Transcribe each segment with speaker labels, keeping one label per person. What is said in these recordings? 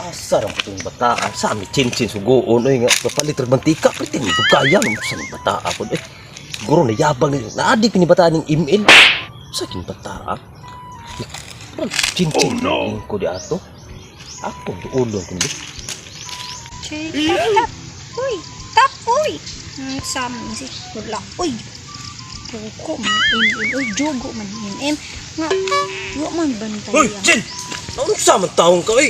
Speaker 1: Asa ra itong bataa sa ami chinchin sugoon oy nga papalit ra mantika pritin kaya mo sa bataa pod eh. Siguro nayabang ni naadik ni bataa ning email. Sa kin bataa? Chinchin oh, no. Ko di ato. Ako duulon ko ni.
Speaker 2: Tap, uy, tap, uy. Sam, si wala, uy. Puko man, im, uy, jugo man, im, nga, wa man bantay.
Speaker 1: Hoy, Chin! Unsa man taong ka oy?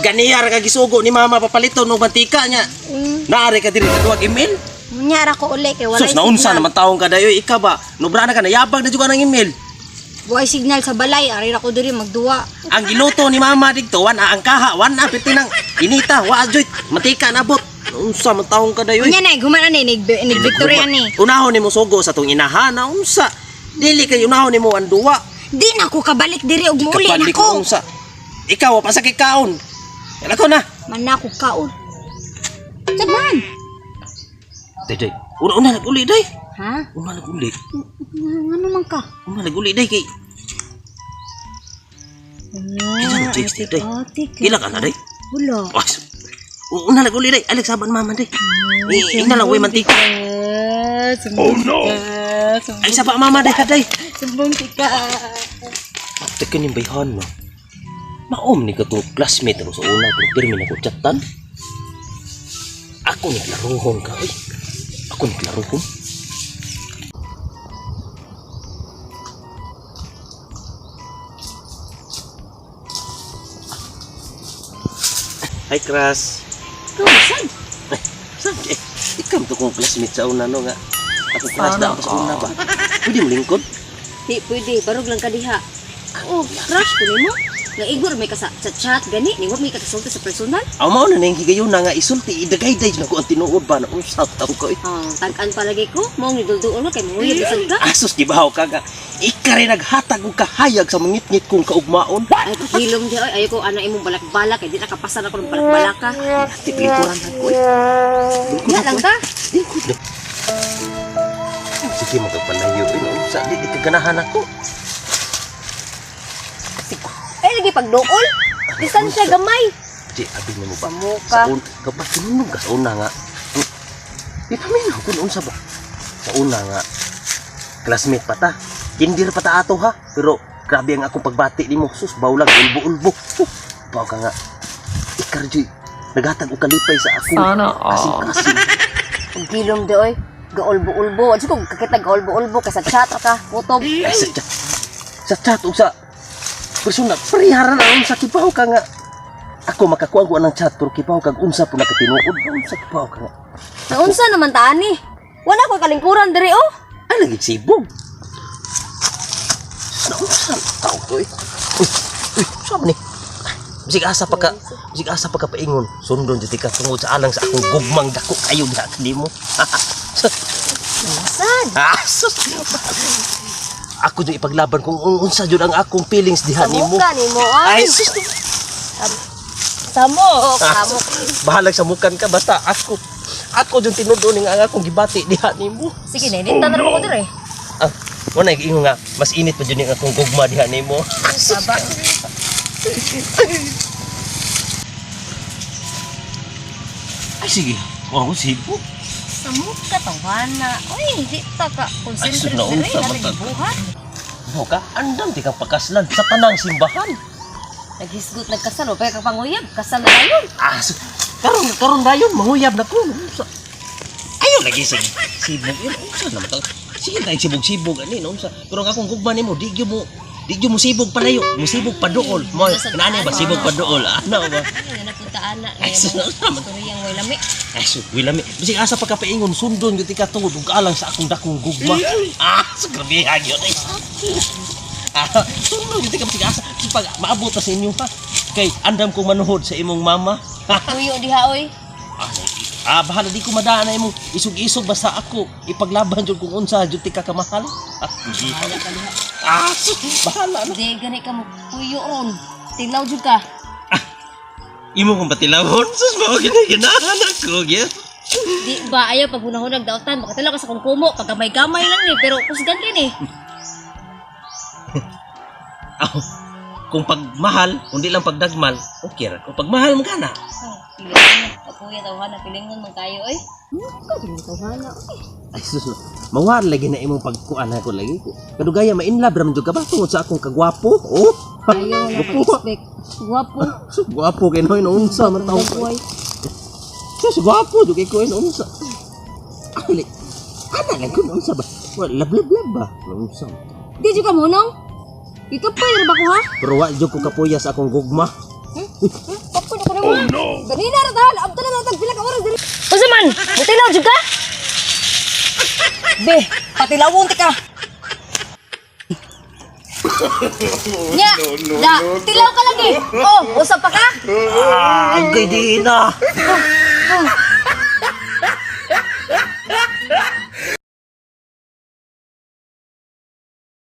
Speaker 1: Ganiyar ka gisugo ni mama papaliton og mantika niya. Naari ka diri sa duwag email.
Speaker 2: Munyara ko uli kay walay
Speaker 1: Sus, naunsa
Speaker 2: signal.
Speaker 1: naman taong ka dayoy ikaw ba? Nobra na ka nayabang na jud ka ng email.
Speaker 2: Walay signal sa balay, ari ra ko diri magduwa.
Speaker 1: Ang giluto ni mama didto, wan ang kaha, wan na piti nang inita, wa joy, mantika nabot. Unsa man taong ka dayoy?
Speaker 2: Unya na, guman ani nig nig Victoria ni.
Speaker 1: Unahon nimo sugo sa tong inahan na unsa. Dili kay unahon nimo ang duwa.
Speaker 2: Di na ko kabalik diri og muuli na
Speaker 1: Kabalik
Speaker 2: ko.
Speaker 1: unsa. Ikaw pa sa kikaon. Kala ko na.
Speaker 2: Man na ko kaon. Saman.
Speaker 1: Day day. Una una naguli day.
Speaker 2: Ha?
Speaker 1: Una naguli.
Speaker 2: Ano man ka?
Speaker 1: Una naguli day kay Kinsa mo text day?
Speaker 2: Ate ka.
Speaker 1: Ila ka na day.
Speaker 2: Wala.
Speaker 1: Ay, una naguli day. Alex saban mama day. Ina lang way mantika.
Speaker 2: Oh no.
Speaker 1: Ay saba mama day haday.
Speaker 2: Sumbong tika.
Speaker 1: Teka ni bayhan no. Maom ni katong classmate ako sa una pero pirmi na ko chatan. Ako ni klaruhon ka oy. Ako ni klaruhon. Hi, crush.
Speaker 2: Kamusan?
Speaker 1: Saan eh? Ikaw to kong classmate sa una no nga. Ako crush na ako sa una ba. Pwede mo lingkod?
Speaker 3: Di pwede, barog lang ka diha. Oh, crush ko nimo. Nga igor may ka sa chat gani, ni wa may kakasulti sa personal.
Speaker 1: Aw mao na ning higayon na nga isulti idagay-day na ko ang tinuod ba na unsa taw ko eh.
Speaker 3: Oh, tag-an palagi ko, mao ni dulduol mo kay manguyab bisan ka.
Speaker 1: Asos di bahaw ka nga. Ika rin naghatag og kahayag sa mangitngit kong kaugmaon.
Speaker 3: Ay pahilom di oy, ayo ko ana imong balak-balak kay di nakapasan ako ng balak-balak ka.
Speaker 1: Tiplikuran na ko eh.
Speaker 3: Diha lang ka.
Speaker 1: Lingkod na. Sige magpalayo eh. No? Sa di, di ka ganahan ako.
Speaker 3: Ay lagi pagduol. Distansya gamay.
Speaker 1: Di, abi mo ba?
Speaker 3: Sa muka.
Speaker 1: Sa un, kapag tinunong ka sa una nga. Di paminaw kung unsa ba? Sa una nga, classmate pa ta. Kinder pa ta ato ha. Pero grabe ang akong pagbati nimo. Sus, bawlag, ulbo-ulbo. Huh, Baw ka nga. Ikarjoy, naghatag og kalipay sa akong
Speaker 4: Sana all.
Speaker 1: kasing-kasing.
Speaker 3: Pagilom di oy. Gaulbo-ulbo. Adyo ko kakita gaulbo-ulbo kay sa chat ra ka, kutob.
Speaker 1: Ay, sa chat. Sa chat o sa persona, prehara na unsa kibaw ka nga. Ako makakuha ko ng chat pero kibaw kag unsa po nakatinuod. Unsa kibaw ka nga.
Speaker 3: Naunsa naman ta ani? Wala ko kalingkuran diri oh.
Speaker 1: Ay, lagi sibog. Naunsa tao to eh. Uy, uy, saan ni? Bisig asa pa ka, bisig asa pa ka paingon. Sundon jud ka tungod sa alang sa akong gugmang dako kayo diha kanimo.
Speaker 3: Nasad.
Speaker 1: Ah, sus. Ako jud ipaglaban kung unsa jud ang akong feelings diha
Speaker 3: Sa
Speaker 1: nimo.
Speaker 3: muka nimo ay.
Speaker 1: Ay, sus.
Speaker 3: Samo, oh, kamo.
Speaker 1: Bahalag sa mukan ka basta ako. Ako jud tinud-on ang akong gibati diha nimo.
Speaker 3: Sige, nainintan na ko dire.
Speaker 1: Ah, wala ingon nga mas init pa jud ning akong gugma diha nimo.
Speaker 3: Saba.
Speaker 1: Ay sige. Ako sibo.
Speaker 3: Sa muka tawana. Uy, di ta ka concentrate
Speaker 1: Ay,
Speaker 3: dire
Speaker 1: naunsa
Speaker 3: na
Speaker 1: man ta.
Speaker 3: buhat.
Speaker 1: Mo ka andam ti kang pakaslan sa tanang simbahan.
Speaker 3: Naghisgot nagkasal o pa ka panguyab, kasal na dayon.
Speaker 1: Ah, so, karon karon dayon manguyab na ko. Unsa? Ayo lagi sig sibog yun. Unsa naman to? Sige tayo sibog-sibog ani no unsa. Pero ang akong gugma nimo di gyud mo di gyud mo sibog palayo, mo sibog paduol. Mo kinani ba sibog paduol? Ano ba?
Speaker 3: Ay, na punta ana.
Speaker 1: Ay, sus, naunsa man.
Speaker 3: Istoryang way lami.
Speaker 1: Ay, so, wilami. Bisig asa pa ka paingon sundon gyud ka tungod ug alang sa akong dakong gugma. Ah, so grabe gyud. Ay. Ah, sundon gyud ka bisig asa. Bisig pag maabot ta sa inyo ha. Kay andam kong manuhod sa imong mama.
Speaker 3: Tuyo diha oy.
Speaker 1: Ah, bahala di ko madaan na imong isog-isog basta ako ipaglaban jud kung unsa jud ti ka kamahal. Ah,
Speaker 3: Bahala ka diha.
Speaker 1: ah, sus, bahala na.
Speaker 3: Di gani ka mo tuyo ron. Tilaw jud ka.
Speaker 1: Imo kong patilawon sus mao ginaganahan ako gyud.
Speaker 3: Di ba ayaw pag hunahunag dautan makatilaw ka sa kung kumo paggamay-gamay lang ni pero kusgan kini.
Speaker 1: Aw. Kung pagmahal, kundi lang pagdagmal, okay ra. Kung pagmahal mo kana.
Speaker 3: Kapuya tawhana pilingon man kayo oy. Tawhana.
Speaker 1: Ay sus, mawar lagi na imong pagkuan ako lagi ko. Kadugaya ma-inlove ra man jud ka ba tungod sa akong kagwapo? Oh.
Speaker 3: Ayaw na
Speaker 1: Gwapo.
Speaker 3: pag-expect. Gwapo.
Speaker 1: Sus, gwapo kay noy unsa man tawo.
Speaker 3: Dagway.
Speaker 1: Sus, gwapo jud kay ko unsa. Ali. Ana lang kun unsa ba? Wa lab lab lab ba? Unsa?
Speaker 3: Di jud ka monong? Ikapay ra ba ko ha?
Speaker 1: Pero wa jud ko kapuya sa akong gugma.
Speaker 3: Kapoy na ko na. Oh no. Ganina ra tahan, abto na lang tag pila ka oras diri. Unsa man? Mutilaw jud ka? Be, patilawon ti ka. Nya, da, tilaw ka lagi. Oh, usap pa ka?
Speaker 1: Ah, agay di na.
Speaker 3: Oh,